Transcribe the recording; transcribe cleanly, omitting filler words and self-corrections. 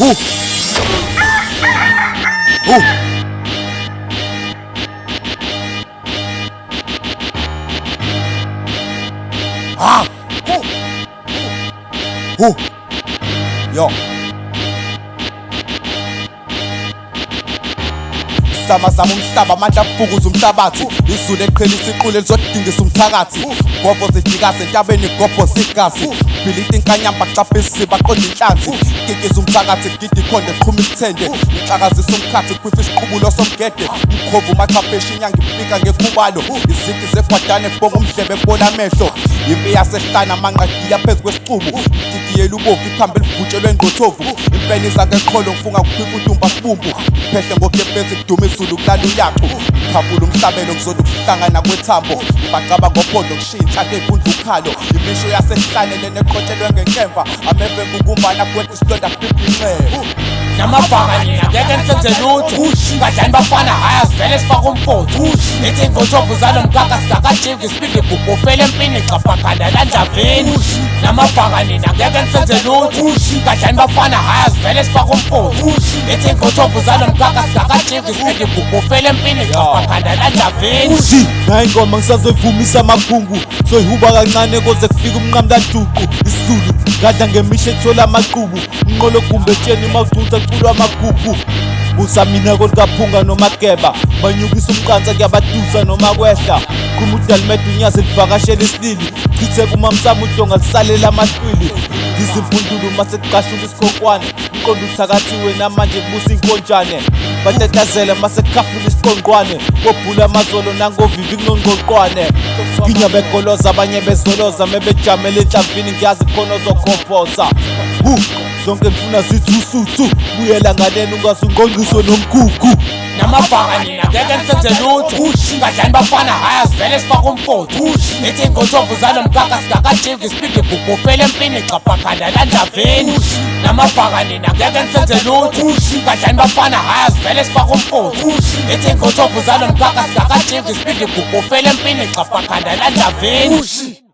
Hu. Hu. Ha. Hu. Hu. Yo. Sama zama umhlaba amandla afukuza umhlabathi izulu eqhelisa iqulu elizodingisa umthakathi gobho zijikaze entabeni gobho zigazi bhilita inkanyamba xapha isiziba qonda inhlanzi kikiza umthakathi gida ikhonde qhuma isithende inhlakazisa umkhathi khwifa isiqubulo somgede umkhovu umaxhapheshi inyanga ifika ngekhubalo izigi zegwadane kubonga umdlebe kubola amehlo impi yasehlana amanqadiya phezu kwesicubu didiyela ubovu ikhambi elivutshelwe ngqothovu impene iza ngeqholo ngifunga kukhwifa udumba sibumbu phehle ngokepezi kuduma izulu kulala uyacu khavula umhlabelo kuzona ukuhlangana kwethambo ngibacaba ngophondo kushiya inhlanhla ey'vundla ukhalo imisho yasehlane lena eqotshelwe ngenkemba ameve nkukumbana kwethu isilonda khipha inxeba Namabhaka nina ngeke nisenze lutho badlani bafana haya sivele sifake umfuthu ithi ingothovu zalo mkhakha singakajiki sipinde gubhufele empini xaphaganda landlavini namabhaka nina ngeke nisenze lutho badlani bafana haya sivele sifake umfuthu ithi ingothovu zalo mkhakha singakajiki sipinde gubhufele empini xaphaganda landlavini Nayi ingoma ngisazoyivumisa amakhungu soyihuba kancane koze kufike umnqamlajuqu isizulu ngadla ngemisho ethola amaqubu umnqolo gumbe etsheni uma ucunsa culwa amagugu busa mina kolikaphunga nomageba banyukisa umqansa kuyabadusa noma kwehla qhuma udalimede unyazi livakashela isilili chithe kumamsamo udonga lisalela amahlwili ngizimpundulu uma sekuqashuka isikhonkwane umqondo uthakathiwe namanje kubusa inkonjane batatazela uma sekukhafula isiqonqwane kobhula amazolo nangovivi kunongqoqwane ginya begoloza abanye bezoloza mebejamele enhlamvini ngiyazi khona ozokhophoza hu zonke ngifuna zithi usuthu buyela nganeni ungaze ungqongqiswe nomkhukhu Namabhaka nina ngeke nisenze lutho badlani bafana haya sivele sifake umfuthu ithi ingothovu zalo mkhakha singakajiki sipinde gubhufele empini xaphaganda landlavini namabhaka nina ngeke nisenze lutho badlani bafana haya sivele sifake umfuthu ithi ingothovu zalo mkhakha singakajiki sipinde gubhufele empini xaphaganda landlavini.